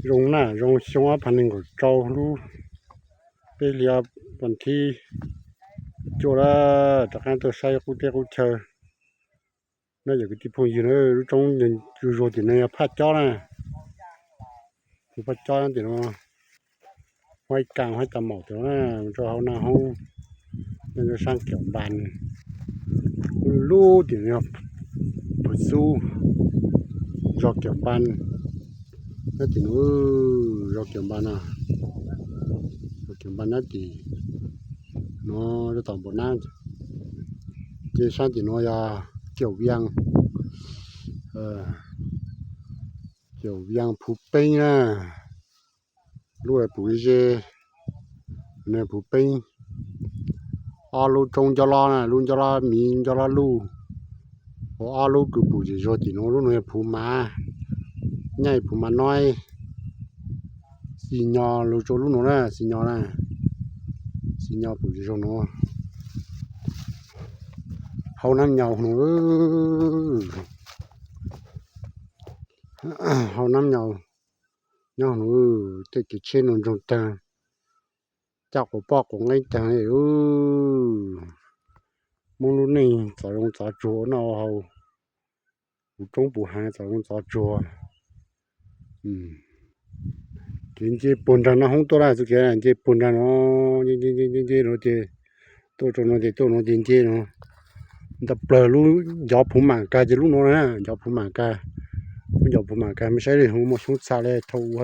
Zoo na, zoo xyoo ob phav nees nkaum rau lub peb hlis pas thib cuaj lawm, rov qab tuaj saib qub teb qub chaw. No yog kwv tij phooj ywg na, lub roob zuag zuag tim no yog Phaj Cob na. Tus Phaj Cob tim no, Huaib Kas Huaib Tas Maum tim no na, rau hauv Naj Hoob, nyob rau sab Kiam Npas. Lub tim no yog Phuv Xub, zos Kiam Npas. Nyob tim no, zos Kiam Npas no, zos Kiam Npas nyob tim no, rau tom npau nab. Ces sab tim no yog Kiam Vias, Kiam Vias Phuv Peeb na. Lub pum ze, Phuv Peeb. Ob lub roob Ncab Lob na, lub Ncab Lob Miv, Ncab Lob Luj. Ua ob lub kws pum zem zuag tim no, lub no yog Phuv Mav, nyob Phuv Mav Nob. Xis Nyos lug rau lub no na, Xis Nyos na, Xis Nyos pum zem zuag no. Hauv Nab Nyaus no, hauv Nab Nyaus nyob no, tej kev tsheb no ntsoog tag, caj quas poj quas nqeeb tag li. Hmoob lub neej txav zoov txav tsuag ua noj ua haus, puv roob puv hav txav zoov txav tsuag. Ces nce puag nraag Naj Hoob tuaj na, txuj kev nce puag nraag no, nce nce nce no ces tuaj rau no ces tuaj no ces nce no. Ntawm plawg lub ncov Phuv Mam Kag ces lub no na, ncov Phuv Mam Kag. Lub ncov Phuv Mam Kag mas saib li muaj xyoob txha li thau ua,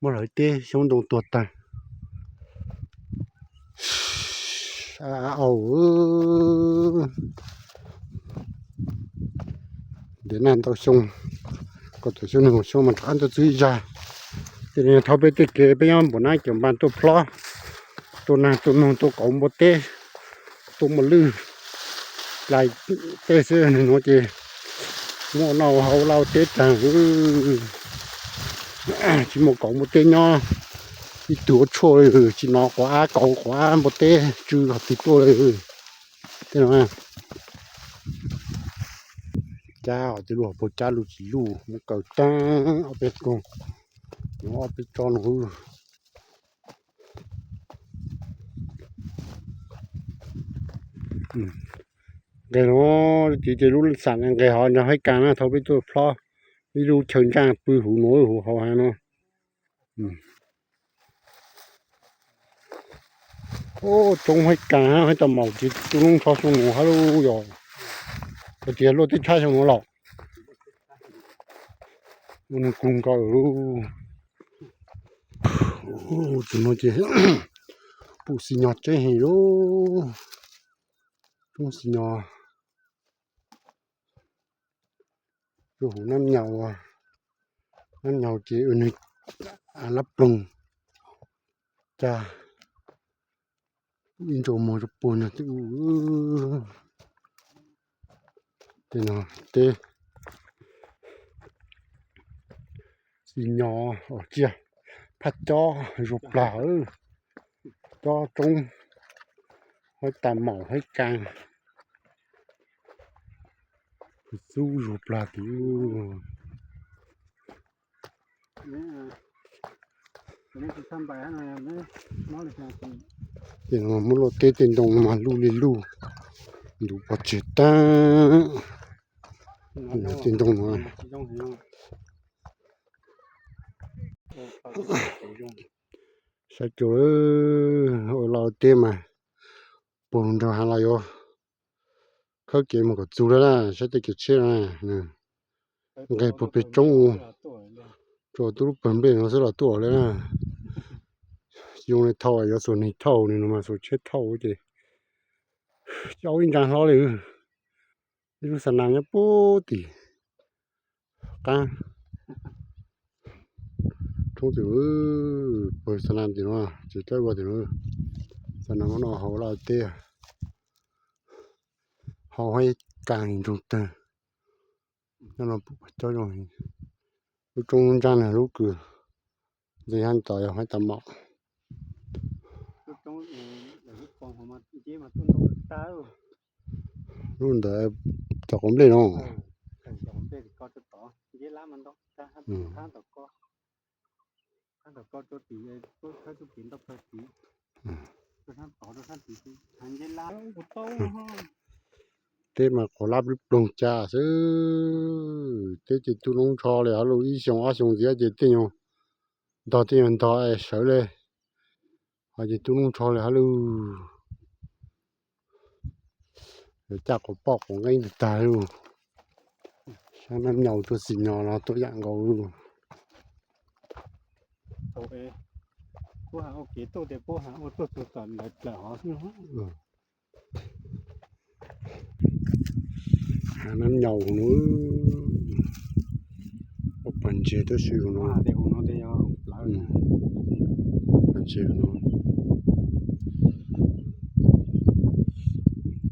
muab lawv teb xyoob ntoo tuag tag. Au, ntev na ntau xyoo, kaum tawm xyoo nees nkaum xyoo mas rov qab tuaj txug ib zag. Ces nws thauj peb tej kev, peb nyob npaum nab Kiam Npas tuaj plob, tuaj nag tuaj noog tuaj kauv npua teb, tuaj muaj lwj, lais tej xwb no ces muaj noj ua haus laj ua teb tag, tsis muaj kauv npua teb nyob. Ib tug ua tshuaj li, tsis hnov quav av kauv quav av npua teb tsw hov twg tuaj li. Tej no cab, tej lub hauv paug cab luj tsis luj, muab kaw tag ob peb koog, ob peb tsob no. Nqes no, ces lub xam nqes hov nrog Haib Kas na, thauj peb tuaj plob ib lub chaw ntsaaj pw huv no, huv hauv hav no. Roob Haib Kas Haib Tas Maum ces tu loob nrho xyoo no hab lub yog, tias luaj teb tshab xyoo no los. Ua nws kug nkaus lub, tus no ces pum Xis Nyos tseeb heev lub, roob Xis Nyos rau huv Nab Nyaus, Nab Nyaus ces nws lab ploog, cas ib ntsau muag rau puag nrag twb u. Tej no teb Xis Nyos, tsiaj, Phaj Cob zuag plag, cob roob, Haib Tas Maum, Haib Kas, Phuv Xub zuag plag tim. Tej no muab luaj teb tej ntoo mas luj li luj, ntuv pov tseg tag. Tej ntoo no saib rau ua laj teb mas puag nrag hav los yuav khawb kev mus kom txug lawm na, saib tej kev tsheb no. Nqes puag pem roob, tsuas tub lub pawg nplej no xwb los tuaj li na. Tsis zoo li thauj, yuav xuas neeg thauj, nws no mas xuas tsheb thauj ces coj ib ntsab hlob li. Ib lub xa nas nyob puag tim qab roob tim, pawg xa nas tim no, tsis tau ua tim no. Xa nas no hauv laj teb, hauv Haib Kas ntsoog tag. Nyob no cob zoo, lub roob ntsaab na, lub kws ntxeev hab tos yog Haib Tas Maum. Lub ntawd cov quav nplej no. Teb mas qhuav lab ploog cas xwb. Teb ces tu noob nrho li hab lug, ib xyoo ob xyoo ntxiv ces tej nyuag ntog tej nyuag ntog es sawv li. Ho ces tu noob nrho li hab lug. Caj quas poj quas nqeeb tag tag lug. Saib nab nyaus tuaj xim no los tuaj yam nkaus lug. Nab nyaus no, pas ntses tab sis no, pas ntses no,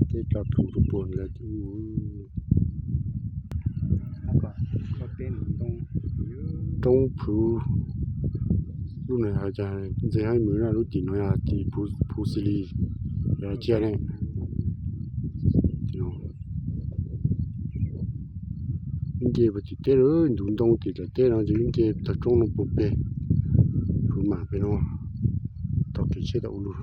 teb tso plhuav rau puag ntawd. Roob Phuv, lub no yog ntxeev haib mws na, lub tim no yog tim Phuv Xis Lis, yog cia ne. Wb nce puag tim teb lawm, ntuv ntoo tim daim teb no ces wb nce tawg roob no puag pem, Phuv Mam pem no, tog kev tsheb tau ua lug.